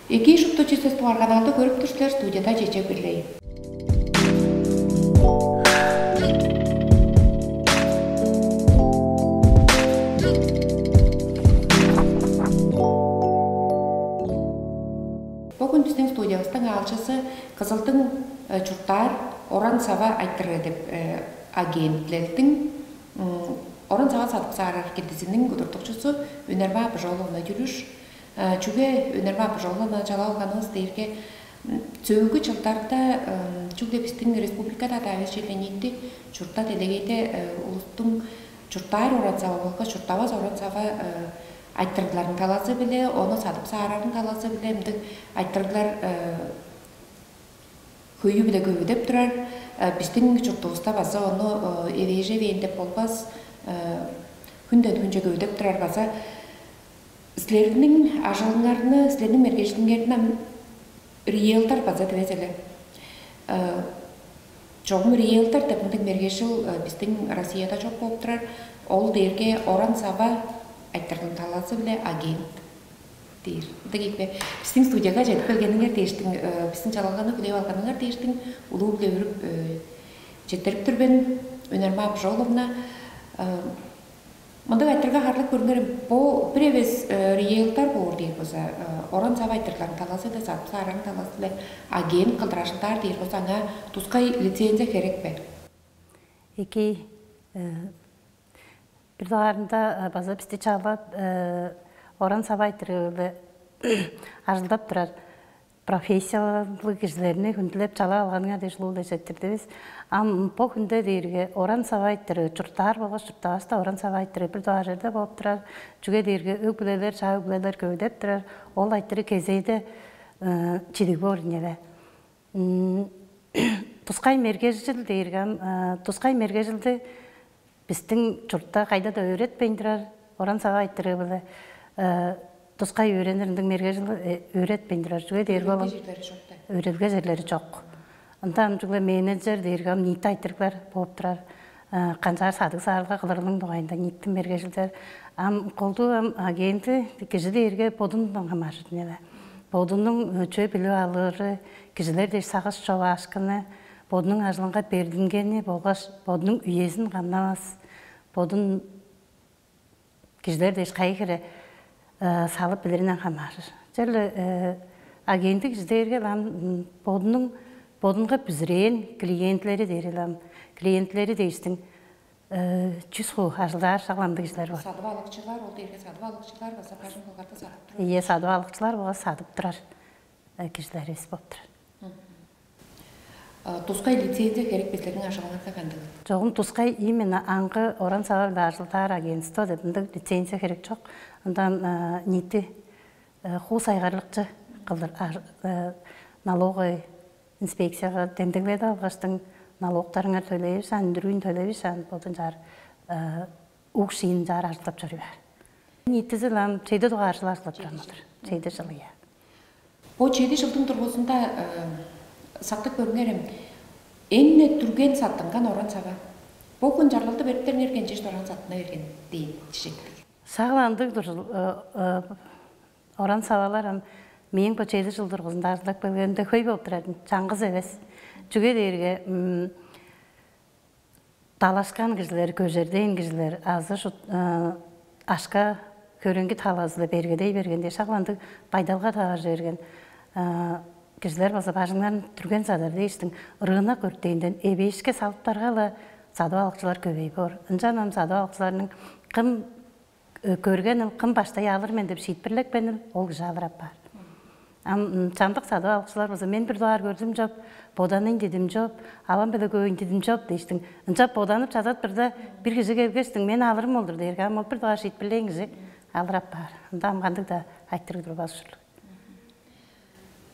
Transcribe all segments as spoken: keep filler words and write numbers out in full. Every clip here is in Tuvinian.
Эки, шупту чүсес туар каналды көрүп тур силер, студияда Чечек Бирлей. Бүгүн биздин студиябыздың аалчысы Кызылдың э, чурттаар оран сава айтырыы деп э, агентлелдиң м, оран сава садып саарар килдизиниң удуртукчусу Үнермаа Быжооловна Чүрүш. Э, Чүге Үнермаа Быжооловна чалап алганывыс дээрге м, сөөлгү чылдарда м, чүгле биздин республикада даавис черле ниити чуртта делегейде э, улустуң чурттаар оран сава болгаш чурттавас оран сава э, айтырыгларның талазы биле, ону садып саарарның талазы биле ымдык айтырыглар э, хөйү-биле көвүдеп турар. Э, Биздин чуртувуста база ону э, эвээжевээн деп болбас, э, хүнден хүнче көвүдеп турар база силерниң ажылыңарны, силерниң мергежилиңерни ам риэлтор база дивес эле. Э, Чогум риэлтор деп мындыг мергежил э, биздин Россияда чок болуп турар. Ол дээрге оран сава айтырдын талазы биле агент дээр. Ындыг ийикпе? Биздин студияга чедип келгениңер дээштиң, э, биздин чалалганы хүлээп алганыңар дээштиң улуу-биле өөрүп четтирип тур мен, Өнермаа Быжооловна. Мындыг айтырга харлып көрүңерем. Бу бир эвес э, риэлтор боор дээр болза, э, оран сава айтырларын талазы-биле, садып саарарның талазы-биле агент кылдыр ажылдаар дээр болза, аңаа тускай лицензия херек бе? Эки, э, бир дугаарында э, база бисти чаалап, э, оран сава айтырыы-биле ажылдап турар профессиялыг кижилерни хүндүлеп чалап алганыңар дээш улуу-биле четтирдивис. Ам бо хүнде дээрге оран сава айтырыы, чурттаар болгаш чурттаваста оран сава айтырыы бир дугаар черде болуп турар. Чүге дээрге өг-бүлелер, чаа өг-бүлелер көвүдеп турар. Ол айтырыы кезээде э, чидиг боор ийин эле. М, Тускай мергежил дээрге ам э, тускай мергежилди биздин чуртта кайда-да өөретпейн турар, оран сава айтырыы-биле э, тускай өөренир ындыг мергежил э, өөретпейн турар. Чүге дээрге ол Өөрелге чок да. Өөрелге черлери чок. Ында ам чүгле менеджер дээрге ам ниити айтырыглар болуп турар. Э, Канчаар садыг саарылга кылырының дугайында ниити мергежилдер. Ам колдуу ам агенти кижи дээрге бодундан хамааржыр эле. Бодунуң э, чүве билип алыры, кижилер дээш сагыш човаашкыны, бодунуң ажылынга бердингени болгаш бодунуң үезин камнавас, бодун кижилер дээш кайы хире э, салып билиринден хамааржыр. Черле э, агенти кижи дээрге ам м, бодунуң бодунга бүзүрээн клиентлери дээрил ам клиентлери дээштиң э, чүс хуу ажылдаар шагламдыг кижилер бар. Садып алыкчылар, ол дээрге садып алыкчылар база бажың кылгарда садып турар. Ийе, садып алыкчылар база садып турар э, кижилеривис болуп турар. Тускай лицензия херек бе силерниң ажылыңарга кандыг? Чогум тускай именно аңгы оран сава-биле ажылдаар агентство деп мындыг лицензия херек чок. Ындан ниити хуу сайгарлыкчы кылдыр налоговый инспекцияга демдегледи алгаштың налогтарыңар төлээбишаан, үндүрүүн төлээбишаан болдун чаар уг шиин чаар ажылдап чоруй баар. Ниитизи ам чеди дугаар жыл ажылдап турган болур. Чеди жыл, ийе. Бо чеди жылдың тургузунда сактып көрүңерем, эң-не түрген саттынган оран сава. Бо хүн чарлалды бериптериңер кенчеш дораан саттына берген дейн чижектиг. Сагыл андыг тур. Оран савалар ам мээң бо чеди жыл тургузунда ажылдап келгенимде хөй болуп турар. Чаңгыс эвес. Чүге дээрге далашкан кижилер, көжердээн кижилер азы шут ашка көреңги талазы-ла бергедей бергенде шак ындыг байдалга таваржы берген кижилер база бажыңнарын түрген садар дээштиң, рынок өртээнден эбээшке салыптарга-ла садып алыкчылар көбей боор. Ынчан ам садып алыкчыларның кым көргенил, кым баштай алыр мен деп шиитпирлепкенил, ол кижи алыр апаар. Ам чамдык садып алыкчылар болза, мен бир дугаар көрдүм чоп, боданыйн дидим чоп, авам беле көйүн дидим чоп дээштиң. Ынчап боданып чадат бирде бир кижи келгештиң, мен алырым олдур дээрге, ам ол бир дугаар шиитпирлээн кижи алыр апаар. Ында ам кандыг-да айтырыг турбас ушурлуг.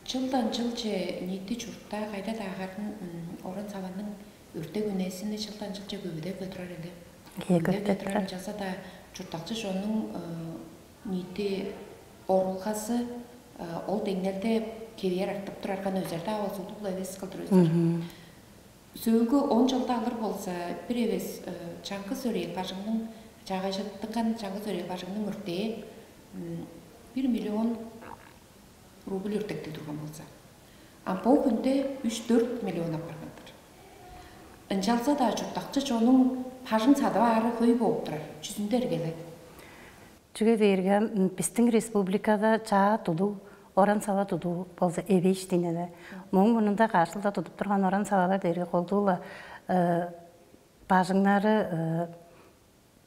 Чылдан чылче ниити чуртта кайда-даа харын оран саванның өртек үнээзини чылдан чылче көбүдеп турар эле. Ийе, көбүдеп турар. Ынчалза-даа чурттакчы чоннуң ниити орулгазы ол деңнелде кевээр артып турарган өзер-даа болза, улуг-ла эвес кылдыр өзер. Сөөлгү он чылда алыр болза, бир эвес чаңгыс өрээл бажыңның, чаагайжыттынган чаңгыс өрээл бажыңның өртээ бир миллион Рубль өртекти турган болза, а бо хүнде үч-дөрт миллион апарган-дыр. Ынчалза-даа чурттакчы чонуң бажың садып аары хөй бооп турар, чүзүнде эргеле. Чүге дээрге бистиң республикада чаа тудуу, оран сава тудуу болза эвээш дийнеде. Мооң мурнунда каашылда тудуп турган оран савалар дээрге колдуула бажыңнары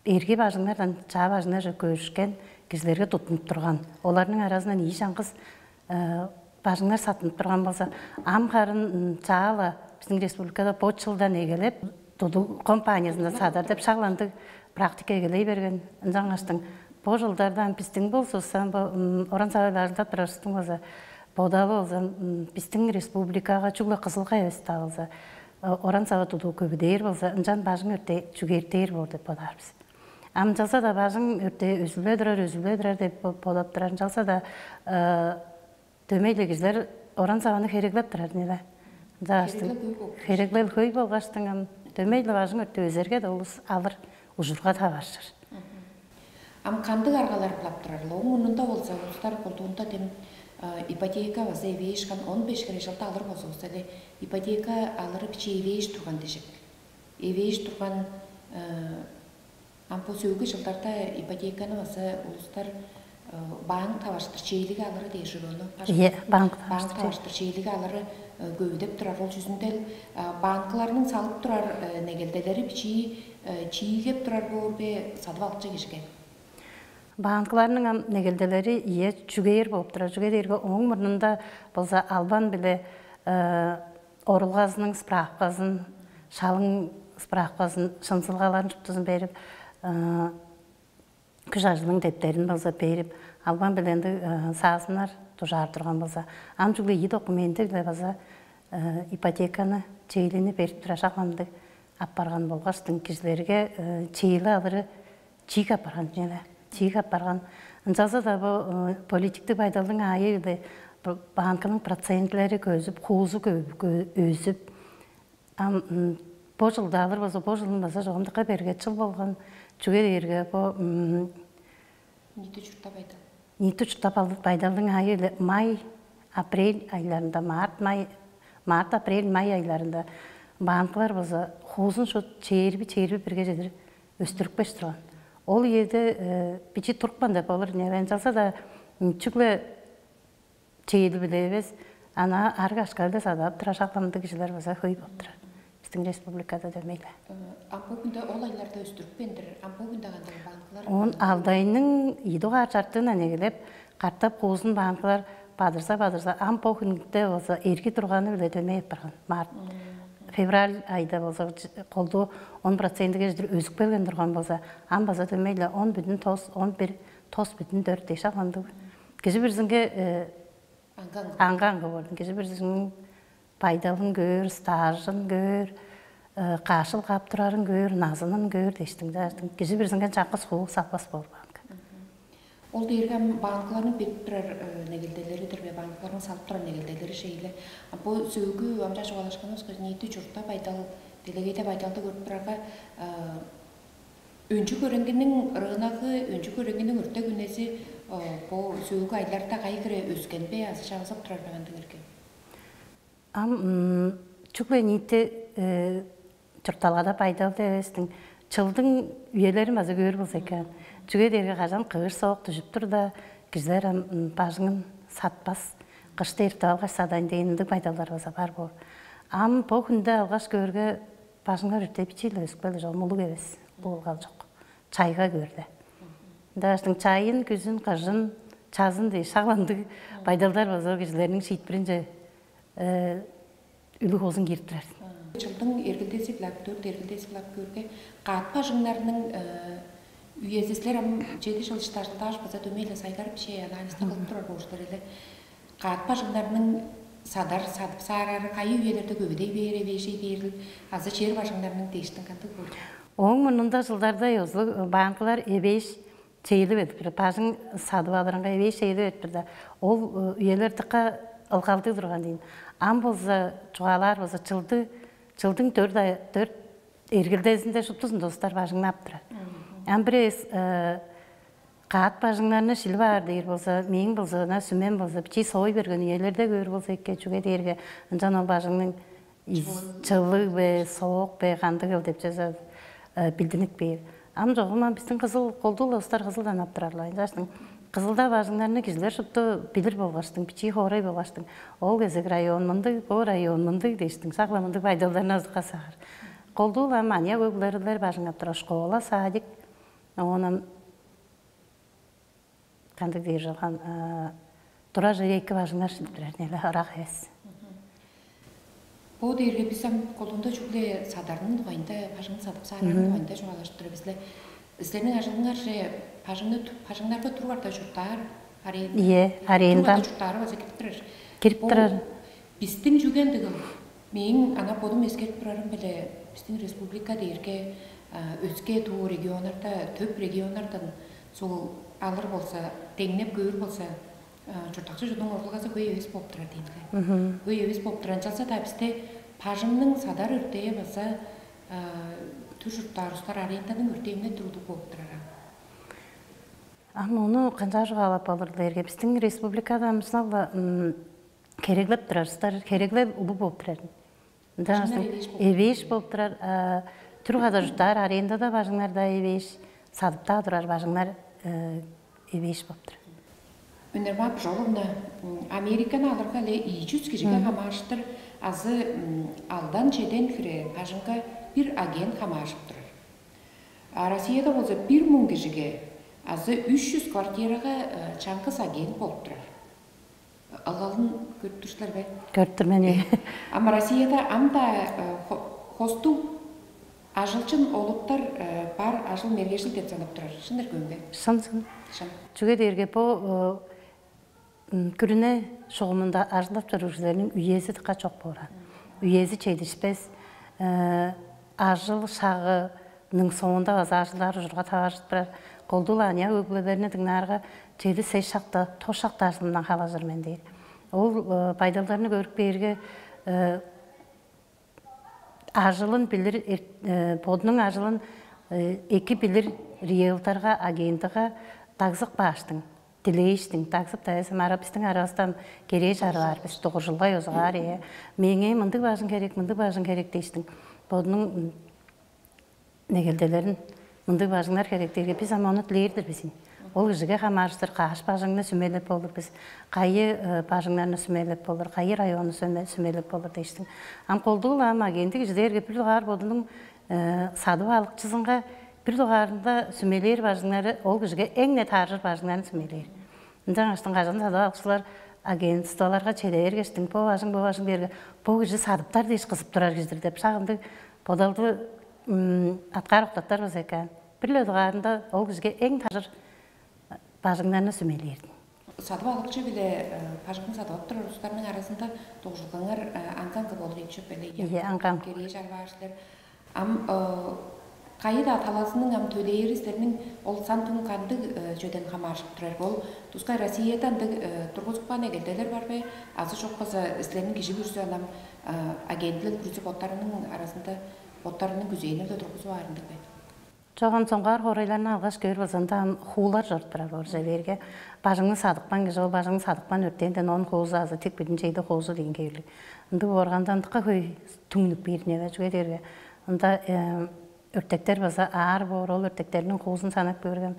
эрги бажыңнардан чаа бажыңнарже көөрүшкен кижилерге туттунуп турган. Оларның аразынан ийи чаңгыс бажыңнар саттынып турган болза, ам харын чаала биздин республикада бо чылдан эгелеп тудуу компаниязында садар деп шагландыг практика эгелей берген. Ынчангаштың бо жылдардан биздин болсузсан бо оран савайларында турарыстың болза, бодалы болза, биздин республикага чүгле Кызылга эвес-даа болза, оран сава тудуу көбүдээр болза, ынчан бажың өртээ чүгээртээр боор деп бодаар бис. Ам ынчалза-даа бажың өртээ өзүлбей турар, өзүлбей турар деп бодап турар. Ынчалза-даа дөмей-ле кижилер оран саваны хереглеп турар нила. Ынчаашты хереглел хөй болгаштың ам дөмей-ле бажың өртээ өзерге да улус алыр, ужурга таваржыр. Ам кандыг аргалар булап турарыл? Ооң мурнунда болза, улустар колдуунда дем ипотека база эвээшкен он беш хире чылда алыр болзувусса эле, ипотека алыры бичии эвээш турган дижик. Эвээш турган. Ам бо сөөлгү чылдарда ипотеканы база улустар банк таварыштыр чээлиге алыры дээш ону. Ие, банк банк таварыштыр чээлиге алыры көвүдеп турар. Ол жүзүндел банкыларның салып турар негелделери бичии чиигеп турар боор бе, садып алыкчы кижиге? Банкыларның ам негелделери ие чүгээр болуп турар. Чүге дээрге ооң мурнунда болза албан биле орулгазының справказын, шалың справказын, шынзылгаларын шуптузун берип, күш ажылың дептерин болза берип, албан биле ындыг саазыннар дужаар турган болза, ам чүгле ийи документи биле база ипотеканы, чээлини берип турар шак ындыг апарган болгаштың кижилерге чээли алыры чиик апарган чүнеле. Чиик апарган. Ынчалза-даа бу политиктик байдалдың аайы-биле банкының процентлери көзүп, хуузу өзүп, ам бо жылда алыр болза, бо жылын база чогумдукка берге чыл болган. Чүге дээрге бу ниити чуртта байдал, ниити чуртта байдалдың аайы-биле май, апрель айларында, март, май, март, апрель, май айларында банкылар база хуузун шут чээрби, чээрби бирге чедир өстүрүпкеш турган. Ол үеде бичи турупкан деп болур, не ынчалза-даа чүгле чээли-биле эвес, ана арыг ашкалда садап турар шакламдыг кижилер база хөй болуп турар биздин республикада дөмейле. Ам бу күндө ол айларда өстүрүппендир. Ам бу күндө кандай банкылар? Он алдайның ийи дугаар чартыынан эгелеп, катап хуузун банкылар бадырза-бадырза, ам бо хүнде болза эрги турганы-биле дөмей апарган. Март, февраль айда болза колдуу он процентиге чедир өзүп келген турган болза, ам база дөмей-ле он бүтүн тос, он бир, тос бүтүн дөрт дээш алгандыг. Кижи бирзинге аңга-аңга болдум. Кижи бирзиниң байдалын көөр, стажын көөр, каашыл каап турарын көөр, назынын көөр дээштиң. Кижи бирзинге чаңгыс хуу салбас болбаан. Ол дээрге ам банкыларның берип турар негелделери-дир бе, банкыларның салып турар негелделери шейле. Бу сөөгү амча чугаалашканыбызга ниити чуртта байдал, делегейде байдалды көрүп турарга, өнчү көреңгиниң рыногу, өнчү көреңгиниң өртек үнези бу сөөгү айларда кайы хире өскен бе азы чавызап турар бе, кандыг эрге? Ам чүгле ниити чуртталгада байдалды эвестиң, чылдың үелерин база көөр болза экен. Чүге дээрге кажан кыыр соок дүжүп турда, кижилер ам бажыңын сатпас, кышты эртип алгаш садайн дээн ындыг байдалдар база бар боор. Ам бо хүндө алгаш көөрге, бажыңнар өртээ бичии-ле өскүл чок, мулуг эвес, улуг калчок. Чайга көөрде. Ындаштың чайын, күзүн, кыжын, чазын дээш шагландыг байдалдар база кижилерниң шиитпиринче үлүг оозун кирип турар. Чылдың эргилдези билап, дөрт эргилдези билап көөрге, каат бажыңнарның үези силер ам чеди жыл иштажылдааш база дөмей-ле сайгарып, че, анализди кылып турар болуштар эле. Каат бажыңнарның садар, садып саарары кайы үелерде көбүдей бээр, эвээжей бээрил, азы чер бажыңнарның дээштиң кандыг боор? Ооң мурнунда жылдарда ёзулуг банкылар эвээш чейлип эдип бир, бажың садып алырынга эвээш чейлип эдип бир да. Ол үелер дыка ылгалдыг турган дейн. Ам болза чугаалаар болза чылды, чылдың дөрт ай, дөрт эргилдезинде шуптузун достар бажыңнап турар. Ам бир эвес Каът бажыңнарны шилип аар дээр болза, мээң болза, ана сүмем болза, бичии соой берген үелерде көөр болза эки, чүге дээрге ынчан ол бажыңның чылыг бе, соок бе, кандыгыл деп чаза билдинип бээр. Ам чогум ам биздин кызыл колдуу улустар кызылдан аптырарлар. Ынчаштың кызылда бажыңнарны кижилер шупту билир болгаштың, бичии хоорай болгаштың. Ол кезек район мындыг, бо район мындыг дээштиң. Сагла мындыг байдалдарны азыкка саар. Колдуу ам аныяк өглерилер бажыңнап турар школа, садик, оон кандыг дээр жоган, тура жер эки бажыңнар шилип турар, неле ырак эвес. Бо дээрге бис ам колунда чүгле садарның дугайында, бажыңын садып саарының дугайында чугаалашып тура бизле. Силерниң ажылыңар же бажыңны бажыңнарга туруп арта чурттаар аренда? Ие, аренда. Туруп арта чурттаары база кирип турар. Кирип турар. Бистиң чүген дыгыл. Мээң ана бодум эскерип турарым биле бистиң республика дээрге өске туу регионнарда, төп регионнардан суул алыр болса, деңнеп көөр болса, чурттакчы чоннуң орулгазы хөй эвес болуп турар дейнге. Хөй эвес болуп турар. Ынчалза-даа бисте бажыңның садар өртээ база түр чурттаар устар аренданың өртээнинден туруглуг болуп турар. Ам ону канчаар чугаалап болур дээрге, бистиң республикада мисалга хереглеп турар устар, хереглеп улуг болуп турар. Ында эвээш болуп турар. Түр када чурттаар арендада бажыңнарда эвээш, садыптаа турар бажыңнар эвээш болуп турар. Өнермаа Бжоловна, Американы алырга эле ийи чүс кижиге хамаарыштыр азы алдан чеден хире бажыңга бир агент хамаарышып турар. А Россияда болза бир муң кижиге азы үч чүс квартирага чаңгыс агент болуп турар. Алгалын көрүп тур силер бе? Көрүп тур мен. Ама Россияда ам-даа хостуг ажылчын олуттар бар ажыл мергежил деп санап турар. Шын эргем бе? Шын, шын. Шын. Чүге дээрге бо күрүне шугумунда ажылдап чоруур кижилерниң үези дыка чок бооран. Үези чедишпес, ажыл шагының соонда база ажылдаар ужурга таваржып турар. Колдуул аныяк өглелерни дыңнаарга, чеди сес шакта, тос шакта ажылымдан халажыр мен дээр. Ол байдалдарны көрүп бээрге, ажылын билир, бодунуң ажылын эки билир риэлторга, агентига дагзык бааштың, дилээштиң, дагзып дайзым ара биздиң аравыстан керээ чарып аар бис, дугуржулгай озугаар ээ. Меңээ мындыг бажың керек, мындыг бажың керек дээштиң. Бодунуң негелделерин мындыг бажыңнар херек дээрге, бис ам ону дилээр-дир бис ийин. Ол кижиге хамаарыштыр каш бажыңны сүмелеп болур бис, кайы бажыңнарны сүмелеп болур, кайы районну сүмелеп болур дээштиң. Ам колдуул ам агенти кижи дээрге бир дугаар бодунуң садып алыкчызынга бир дугаарында сүмелээр бажыңнары ол кижиге эң-не тааржыр бажыңнарын сүмелээр. Ынчангаштың кажан садып алыкчылар агентстволарга чеде бергештиң, бо бажың, бо бажың дээрге, бо кижи садыптар дээш кызып турар кижи-дир деп шак ындыг бодалды аткаар октаптар болза экен. Бир-ле дугаарында ол кижиге эң тааржыр бажыңнарны сүмелээрдиң. Садып алыкчы биле бажыңын садып ап турар улустарның аразында дугужулгаңар аңгы-аңгы болур ийик чүп беле? Ийе, аңгы-аңгы. Керээ чарбаар силер. Ам кайы-даа талазының ам төлээри силерниң ол сан түң кандыг чөден хамаарышып турар? Ол тускай Россияда ындыг тургузуп каан эгелделер бар бе? Азы чок болза силерниң кижи бүрүзү анам агентлер бүрүзү боттарының аразында боттарының күзээнин-даа тургузуп аар ындыг бе? Чоган соңгаар хоорайларны алгаш көөр болза, ында ам хуулар чоруп турар орже берге. Бажыңны садыпкан кижи ол бажыңны садыпкан өртээнден он хуузу азы тик бидин чейде хуузу деген кээрлик. Ындыг бооргандан дыка хөй түңнүк бир неме чүге дээрге ында өртектер база аар боор, ол өртектерниң хуузун санап көрген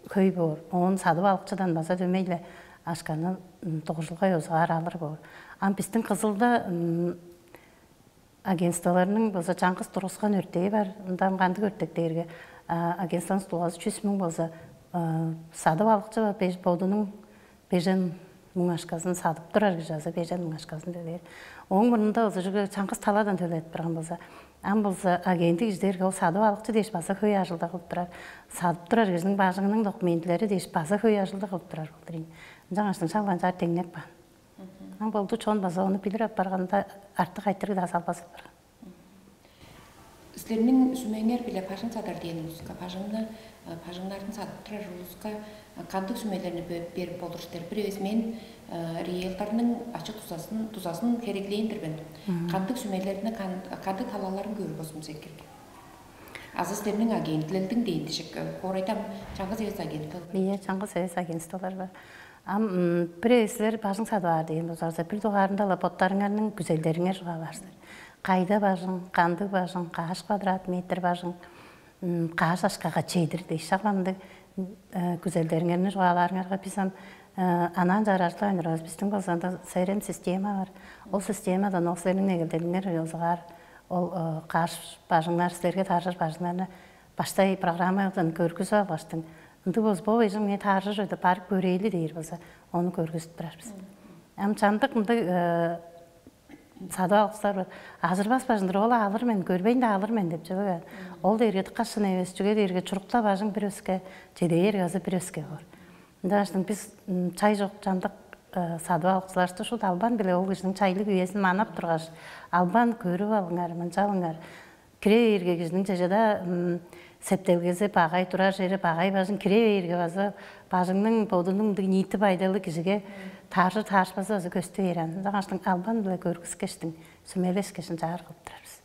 хөй боор. Оон садып алыкчыдан база дөмейле ашканы дугужулгай озугаар алыр боор. Ам бистиң кызылда агентстволарның база чаңгыс тургускан өртээ бар. Ында ам кандыг өртек дээрге агентствоның стулгазы чүс муң болза, садып алыкчы бар, бодунуң бежен муң ашказын садып турар кижи азы бежен муң ашказын төлээр. Ооң мурнунда болза чүгле чаңгыс таладан төледип турган болза, ам болза агенти кижи дээрге ол садып алыкчы дээш база хөй ажылда кылып турар. Садып турар кижиниң бажыңының документилери дээш база хөй ажылда кылып турар болдур ийин. Ынчангаш шак ынчаар деңнеп каан. Ам болду чон база ону билир апарганда артык айтырыг-даа салбас апарган. Силерниң сүмеңер биле бажың садар дээн улуска, бажыңны бажыңнарын садып турар улуска кандыг сүмелерни берип болур силер? Бир эвес мен риэлторнуң ачы тузасын тузасын хереглээн-дир мен. Кандыг сүмелерни кандыг талаларын көрүп болзумза экирген? Азы силерниң агентилелдиң дээн дижик, хоорайда ам чаңгыс эвес агентилел бар. Ийе, чаңгыс эвес агентстволар бар. Ам м, бир эвес силер бажың садып аар дээн болзуңарза, бир дугаарында-ла боттарыңарның күзелдериңер чугаалаар силер. Кайда бажың, кандыг бажың, каш квадрат метр бажың, м, каш акшага чедир дээш, шак ындыг күзелдериңерни чугаалаарыңарга бис ам анаан чаар ажылдавайн турбас. Биздиң болза ында C R M система бар. Ол системадан ол силерниң негелделиңер ёзугаар ол каш бажыңнар, силерге тааржыр бажыңнарны баштай программадан көргүзүп алгаштың, ындыг болза, бо бажың меңээ тааржыр чүве деп барып көрээли дээр болза, ону көргүзүп турар бис. Ам чамдык мындыг садып алыксылар бар. Ажырбас бажыңдыр, ол алыр мен, көрбейн-даа алыр мен деп чүве. Ол дээрге дыка шын эвес, чүге дээрге чурукта бажың бир өске, чедээр газы бир өске боор. Ынчангаш бис чай чок чамдык садып алыксыларывысты шуут албан-биле ол кижиниң чайлыг үезин манап тургаш, албан көрүп алыңар, мынчалыңар. Кире бээрге кижиниң чеже-даа септелгези багай, турар чери багай бажың, кире бээрге база бажыңның бодунуң ындыг ниити байдалы кижиге тааржыр-таарышпазы база көстү бээр аан. Ынчангаш албан-биле көргүскештиң, сүмелешкеш ынчаар кылып турар бис.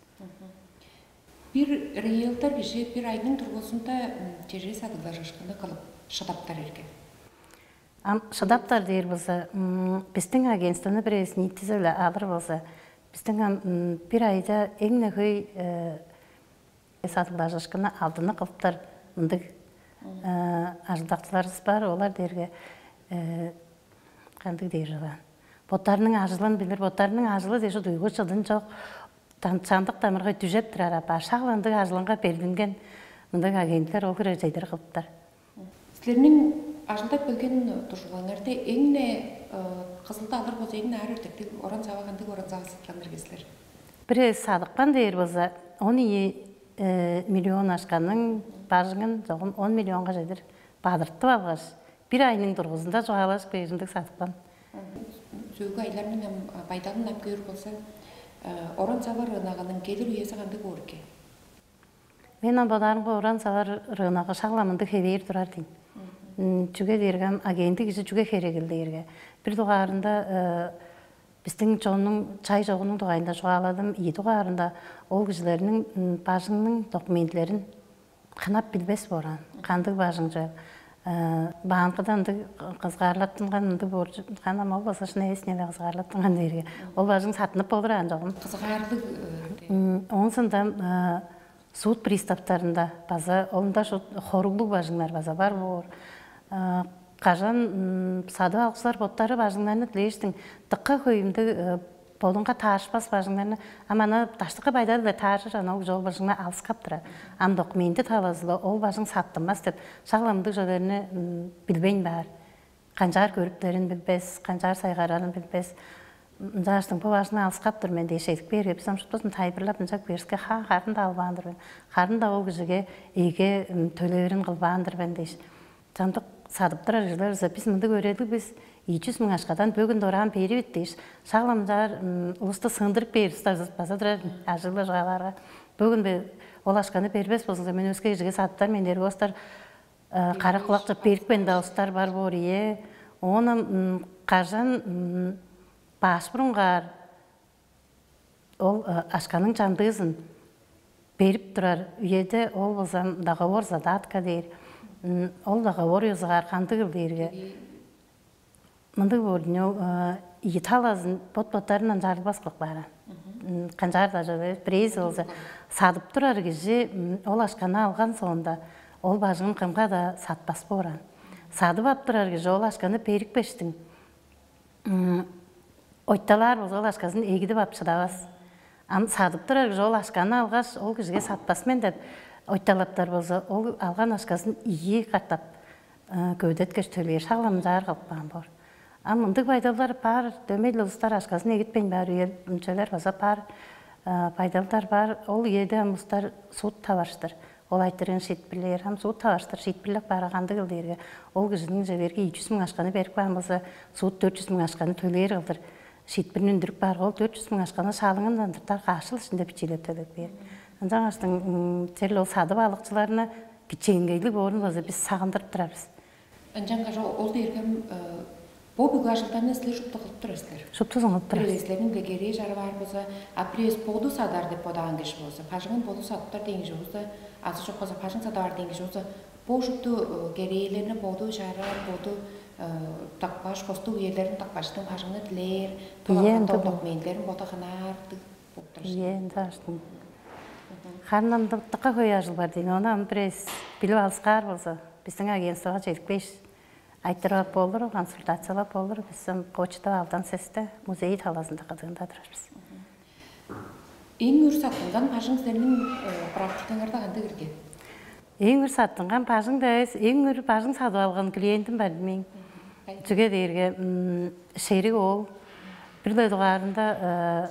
Бир риэлтор кижи бир айның дургузунда чеже садыглажыышкыны кылып шыдаптар эрге. Ам шыдаптар дээр болза, биздиң агентствону бир эвес ниитизи-биле алыр болза, биздиң ам бир айда эң-не хөй садыглажыышкыны алдыны кылыптар мындыг ажылдакчыларывыс бар. Олар дээрге кандыг дээр чораан, боттарының ажылын билир, боттарының ажылы дээш дуйгу чыдын чок, чамдык дамыргай дүжеп турар апаар. Шак ындыг ажылынга белдинген мындыг агенттер ол хире чедир кылыптар. Силерниң ажылдап келген дуржулгаңарда эң-не кызылды алыр болза, эң-не аар өртектиг оран-сава, кандыг оран-сава садыгланыр силер? Бир эвес садыпкан дээр болза, он ийи миллион акшаның бажыңын чогум он миллионга чедир бадыртып алгаш, бир айның дургузунда чугаалажып кээр ындыг садыпкан. Сөөлгү айларның ам байдалын ап көөр болза, оран-сава рыногунуң келир үези кандыг боор экен? Мен ам бодаарымга, оран-сава рыногу шак-ла мындыг хевээр турар дейн. Чүге дээрге ам агенттиг кижи чүге херегил дээрге, бир дугаарында бистиң чоннуң чай чогунуң дугайында чугааладым, ийи дугаарында ол кижилерниң бажыңның документилерин хынап билбес боор аан, кандыг бажың чүвел. Баанкыда ындыг кызгаарлаттынган ындыг боор, ханам ол болза шын эвес-не-ле кызгаарлаттынган дээрге, ол бажың саттынып болур аан чогум. Кызгаарлыг. Оон соонда суд приставтарында база олунда шут хоруглуг бажыңнар база бар боор. Кажан садып алыксылар боттары бажыңнарны дилээштиң, дыка хөй ындыг бодунга таарышпас бажыңнарны, ам ана даштыкы байдал-биле таарышыр, ана ол кижи ол бажыңны алыскап турар. Ам документи талазы-ла ол бажың саттынмас деп, шак-ла мындыг чүвелерни билбейн баар. Канчаар көрүптерин билбес, канчаар сайгарарын билбес. Ынчангаштың бо бажыңны алыскап тур мен дээш эдип кээрге, бис ам шуптузун тайылбырлап ынчап кээривиске, ха, харын-даа албаан-дыр мен. Харын-даа ол кижиге эге төлеверин кылбаан-дыр мен дээш. Чамдык садып турар кижилер болза, бис мындыг өөредиг бис, ийи чүс муң акшадан бөгүн дораан беривит дээш, шак-ла мынчаар улусту сындырып бээр улус база турар, ажыглар чугаалаарга. Бөгүн бе ол акшаны бербес болзуңза, мен өске кижиге садыптар мен дээрге, улустар кара кулак чок берипкен-даа улустар бар боор, ийе. Оон ам кажан баш бурунгаар ол акшаның чамдыызын берип турар үеде, ол болза договор задатка дээр. Ол договор ёзугаар кандыгыл дээрге, мындыг боор, ол ийи талазын бот-боттарындан чарылбас кылып каар аан. Канчаар-даа чүве, бирээзи болза, садып турар кижи ол акшаны алган соонда, ол бажыңын кымга-даа сатпас боор аан. Садып ап турар кижи ол акшаны берипкештиң, ойталаар болза, ол акшазын эгидип ап шыдавас. Ам садып турар кижи ол акшаны алгаш, ол кижиге сатпас мен деп ойталаптар болза, ол алган акшазын ийи катап көвүдеткеш төлээр, шак-ла мынчаар кылып каан боор. Ам мындыг байдалдар бар, дөмей-ле улустар акшазын эгитпейн баар үе, мынчалар база бар, байдалдар бар. Ол үеде ам улустар суд таварыштыр ол айтырыын шиитпирлээр. Ам суд таварыштыр шиитпирлеп баары кандыгыл дээрге, ол кижиниң чеверги ийи чүс муң акшаны берип каан болза, суд дөрт чүс муң акшаны төлээр кылдыр шиитпирин үндүрүп баарга, ол дөрт чүс муң акшаны шалыңындан тыртар каш чыл иштинде бичиилеп төлеп бээр. Ынчангаштың черле ол садып алыкчыларны кичээнгейлиг боорун база бис сагындырып турар бис. Ынчангаш ол дээрге ам Бо бүгү ажылдарны силер шупту кылып турар силер. Шуптузун кылып турар. Бирээзилерниң-даа керээ чары баар болза, а бирээзи боду садар деп бодаан кижи болза, бажыңын боду садыптар дээн кижи болза, азы чок болза бажың садып аар дээн кижи болза, бо шупту керээлерни боду чарар, боду такпаш, костуг үелерин такпаштың бажыңны дилээр, Ийе, ындыг бо. Документилерин боду хынаар болуп турар. Ийе, ынчааштың. Харын ам дыка хөй ажыл бар дейн. Ону ам бирээз билип алыскаар болза, биздиң агентствога чедип кээш, айтырып ап болур, консультациялап болур. Биз ам почта алдан сесте музей талазында кыдыында турар бис. Эң үр саттынган бажың силерниң практикаңарда кандай кирген? Эң үр саттынган бажың да эвес, эң үр бажың садып алган клиентим бар мээң. Чүге дээрге шериг ол бир-ле дугаарында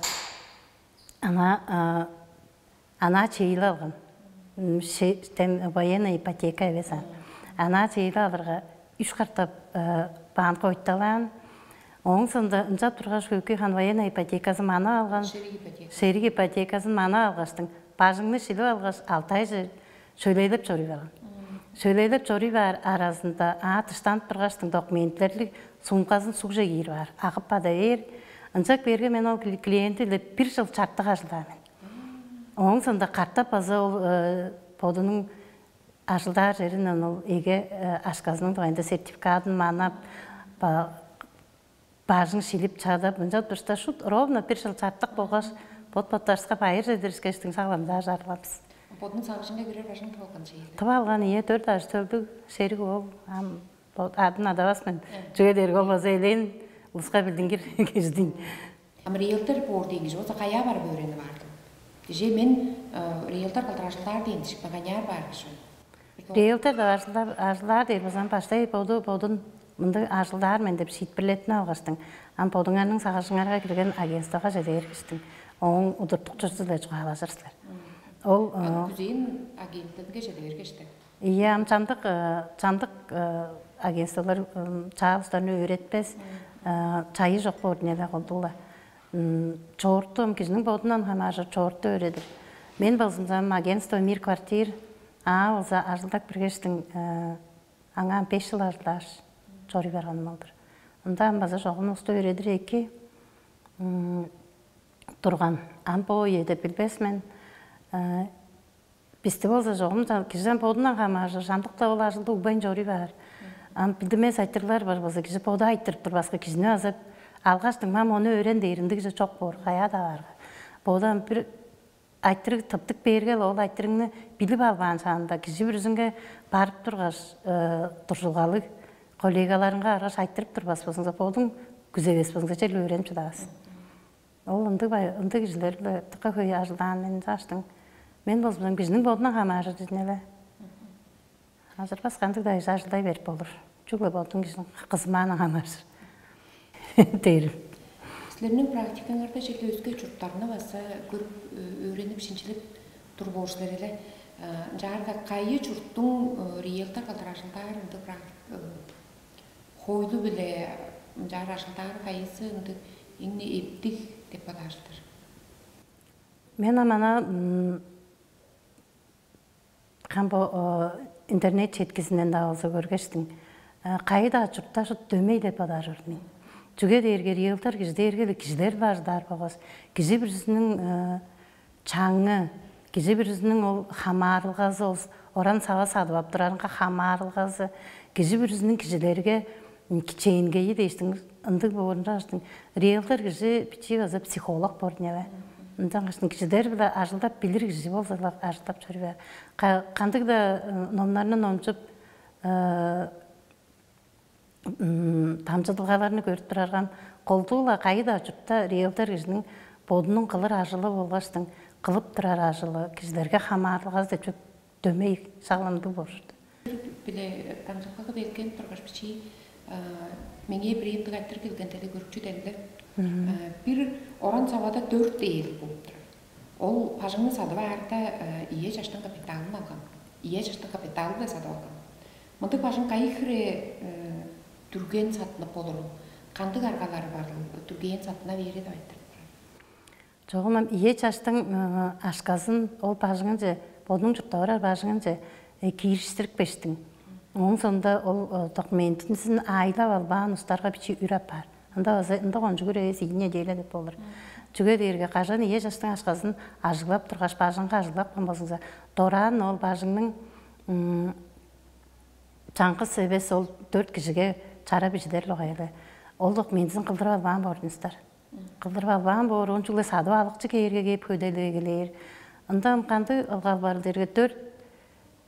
ана ана чейле алган. Тем военная ипотека эвес ан. Ана чейле алырга үч катап банк ойталаан. Ооң соонда ынчап тургаш, Хөөкүй хан военная ипотеказын манап алган. Шериг ипотека. Шериг ипотеказын манап алгаштың, бажыңны шилип алгаш, алты ай чө- шөйлейлеп чоруй барган. Шөйлейлеп чоруй баар аразында аа дыштанып тургаштың, документлерлиг сумказын сугже киирип аар, агып бада бээр. Ынчак берге мен ол кли- клиенти-биле бир чыл чартык ажылдаан мен. Ооң соонда катап база ол бодунуң ажылдаар черин ол эге ашказының дугайында сертификатын манап, бажың шилип чадап, ынча турушта шут ровно бир чыл чартык болгаш, бот-боттарывыска байыр чедиришкештиң, сагламчаар чарылган бис. Бодунуң сагыжынга кирер бажың тып алган чейин. Тып алган, ийе, дөрт ажы төлдүг шериг ол. Ам адын адавас мен. Чүге дээрге ол база элээн улуска билдингир кижидиң. Ам риэлтор боор дээн кижи болза, каяа барып өөренип аардым? Кижи мен риэлтор кылдыр ажылдаар дээн дижик, баганяар баар кижи. Риэлтор деп ажылдаар дээр база баштай боду бодун мындыг ажылдаар мен деп шиитпирлетип алгаштың. Ам бодуңарның сагыжыңарга кирген агентствога чеде бергиштиң. Ооң удуртукчузу-биле чугаалажыр силер. Ол күзээн агентинге чеде бергиштиң. Ийе, ам чамдык чамдык агентстволар чаалыштарны өөретпес, чайы чок боор неде колдугла. Чоорту ам кижиниң бодундан хамааржыр чоорту өөредир. Мен болзумза ам агентство Мир квартир аа болза ажылдап киргештиң, аңаа беш чыл ажылдааш, чоруй барганым ол-дур. Ында ам база чогум улусту өөредир эки турган. Ам бо үеде билбес мен. Бисти болза чогум кижи ам бодундан хамааржыр, чамдыкта ол ажылды угбайн чоруй баар. Ам билдимес айтырлар бар болза, кижи боду айтырып турбаска, кижини база алгаш дыңмам ону өөрен дээр ындыг кижи чок боор, каяа-даа баарга. Боду ам бир айтырыг тыптык бээрге-ле, ол айтырыгны билип албаан шаанда, кижи бүрүзүнге барып тургаш, дуржулгалыг коллегаларынга аргаш айтырып турбас болзуңза, бодуң күзевес болзуңза, черле өөренип чыдавас. Ол ындыг ындыг кижилер-биле дыка хөй ажылдаан мен чааштың. Мен болзумза кижиниң бодундан хамааржыр дижин эле. Ажырбас кандыг-даа кижи ажылдай берип болур. Чүгле бодуң кижиниң кызымаанын хамааржыр дээрим. Силерниң практикаңарда черле өске чурттарны база көрүп, өөренип, шинчилип тур боор силер эле. Ынчаарга кайы чурттуң риэлтор кылдыр ажылдаар ындыг практик хоойлу-биле ынчаар ажылдаары кайызы ындыг эң-не эптиг деп бодаар силер? Мен ам ана кам бо интернет четкизинден-даа болза көргештиң. Кайы-даа чурттажы дөмей деп бодаар мен. Чүге дээрге риэлтор кижи дээрге-ле кижилер-биле ажылдаар болгаш, кижи бүрүзүнүң чаңы, кижи бүрүзүнүң ол хамаарылгазы, ол оран сава садып ап турарынга хамаарылгазы, кижи бүрүзүнүң кижилерге кичээнгейи дээштиң, ындыг боорунча аштың. Риэлтор кижи бичии база психолог боор неме. Ынчан кыштың кижилер-биле ажылдап билир кижи болза-ла, ажылдап чоруур. Кандыг-да номнарны номчуп, дамчыдылгаларны көрүп турарган, колдуу-ла кайы-даа чуртта риэлтор кижиниң бодунуң кылыр ажылы болгаштың, кылып турар ажылы кижилерге хамаарылгазы деп чүк дөмей сагламдыг болушту. Биле дамчылгага белгенип тургаш бичии меңээ бир ындыг айтыр келген, теле көрүкчү деле. Бир оран савада дөрт ээлиг болуп турар. Ол бажыңны садып аарда ие чаштың капиталын алган. Ие чаштың капиталы да садып алган. Мындыг бажың кайы хире дүрген сатынып болурул? Кандыг аргалары барыл? Дүрген сатына бээри деп айтырып турар. Чогум ам ие чаштың ашказын ол бажыңынче, бодунуң чурттап орар бажыңынче киириштирипкештиң. Ооң соонда ол документизин аайлап албаан устарга бичии үр апаар. Ында база ында кончуг эвес ийи неделя деп болур. Чүге дээрге кажан ийе чаштың ашказын ажыглап тургаш, бажыңга ажыглап каан болзуңза, дораан ол бажыңның чаңгыс эвес ол дөрт кижиге чара бижидер логайлы. Ол документизин кылдырып албаан боордуңуздар. Кылдырып албаан боор, он чугле садып алыкчы кээрге кээп хөделегелээр. Ында кандыг ылгал бар дээрге дөрт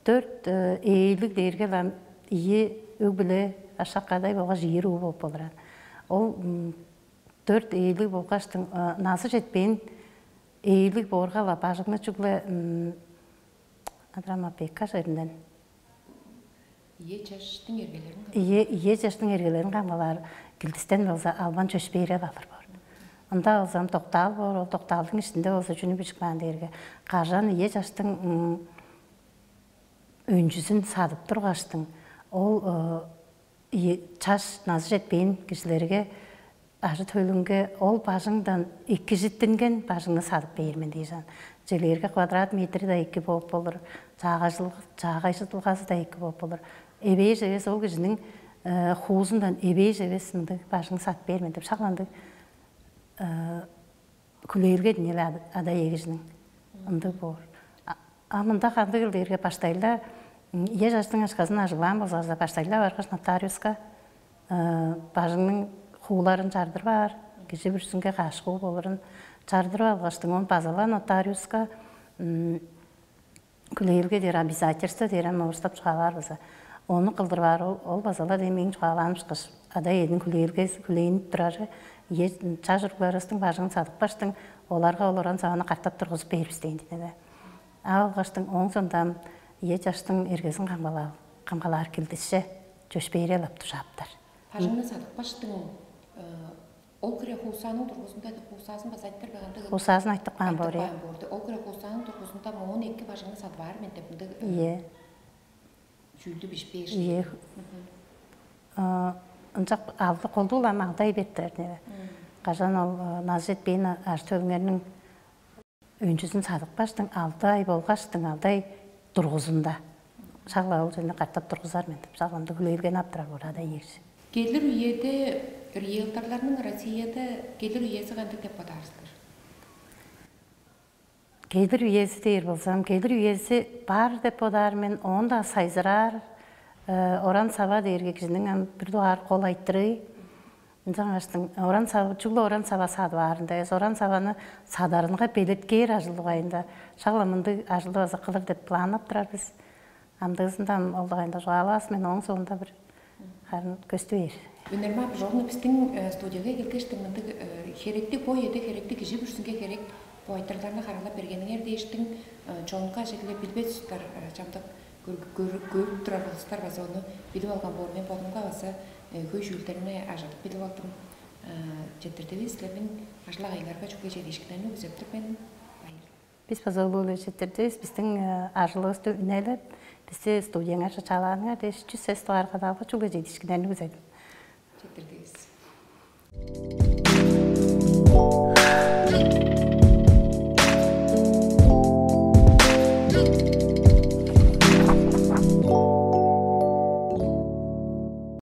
дөрт ээлиг дээрге ам ийи өг-бүле ашак кадай болгаш ийи руу болуп болуран. Ол дөрт ээлиг болгаштың назы жетпээн ээлиг боорга-ла бажыңны чүгле Адрамапека жеринден Ие чаштың эргелерин кам- ие ие чаштың эргелерин камгалаар килдистен болза албан чөпшээрел алыр боор. Ында болза ам доктаал боор, ол доктаалдың иштинде болза чүнү бижип каан дээрге кажан ие чаштың өнчүзүн садып тургаштың, ол чаш назы жетпээн кижилерге ажы-төлүнге ол бажыңдан экижиттинген бажыңны садып бээр мен дээш аан. Челээрге квадрат метри да эки болуп болур, чаагайжылгазы да эки болуп болур. Эвээш эвес ол кижиниң хуузундан эвээш эвес мындыг бажыңны садып бээр мен деп шак ындыг хүлээлге динели ада эгижиниң ындыг боор. А мында кандыгыл дээрге баштайла ие чаштың ашказын ажыглаан болзуңарза, баштайла баргаш нотариуска бажыңның хууларын чардырып аар, кижи бүрүзүнге каш хуу болурун чардырып алгаштың, он базала нотариуска хүлээлге дээр обязательство дээр ам орустап чугаалаар база. Ону кылдырып аар ол, ол базала дем эң чугаалаан ышкаш. Ада эдин хүлээлге хүлээнип турары ие чаш уругларывыстың бажыңын садыпкаштың, оларга ол оран саваны катап тургузуп бээр бис дээн дидене. А алгаштың оң сондам ие чаштың эргезин камгалаар камгалаар килдисче чөпшээрел ап дужааптар. Бажыңны садыпкаштың ол кире хуусааның тургузунда деп хуусаасын база айтып бербегенде Хуусаазын айтып каан боор, я. Баан боорду. Ол кире хуусааның тургузунда моон эки бажыңны садып аар мен деп мындай Ие. Чүүлдү бижип бээр. Ие. Ынчак алды колдуу улам алдай беттер нере. Кажан ол назы жетпээн аш төлүңерниң өнчүзүн садыпкаштың алды ай болгаштың алды ай тургузунда шагла ол жерни катап тургузар мен деп шагламды хүлээлген аптырар урада ийиржи. Келир үеде риэлторларның Россияда келир үези кандыг деп бодаарсыздар? Келир үези дээр болзам, келир үези бар деп бодаар мен, оон да сайзыраар. Оран сава дээрге кижиниң ам бир дугаар кол айтырыы. Ынчангаштың оран сава чүгле оран сава садып аарында эс, оран саваны садарынга белеткээр ажыл дугайында шагла мындыг ажылды база кылыр деп планнап турар бис. Амдыызында ол дугайында чугаалавас мен, ооң соонда бир харын көстү бээр. Үнермап жолну биздин студияга келгештиң мындыг херекти бо эде херекти кижи бүрүзүнге херек бу айтырларны харалап бергениңер дээштиң чонга ажыгле билбес устар чамдык көрүп турар болустар база ону билип алган боор. Мен бодумга база хөй чүүлдерни ажыдып билип алдым. Четирдивис силерниң ажыл агайларга чүгле чедиишкиннерни күзеп тур мен. Байыр. Бис база улуу-биле четирдивис биздиң ажылывысты үнелеп, бисти студияңарже чалааныңар дээш чүс эс дугаар кадалга чүгле чедиишкиннерни күзедим. Четирдивис.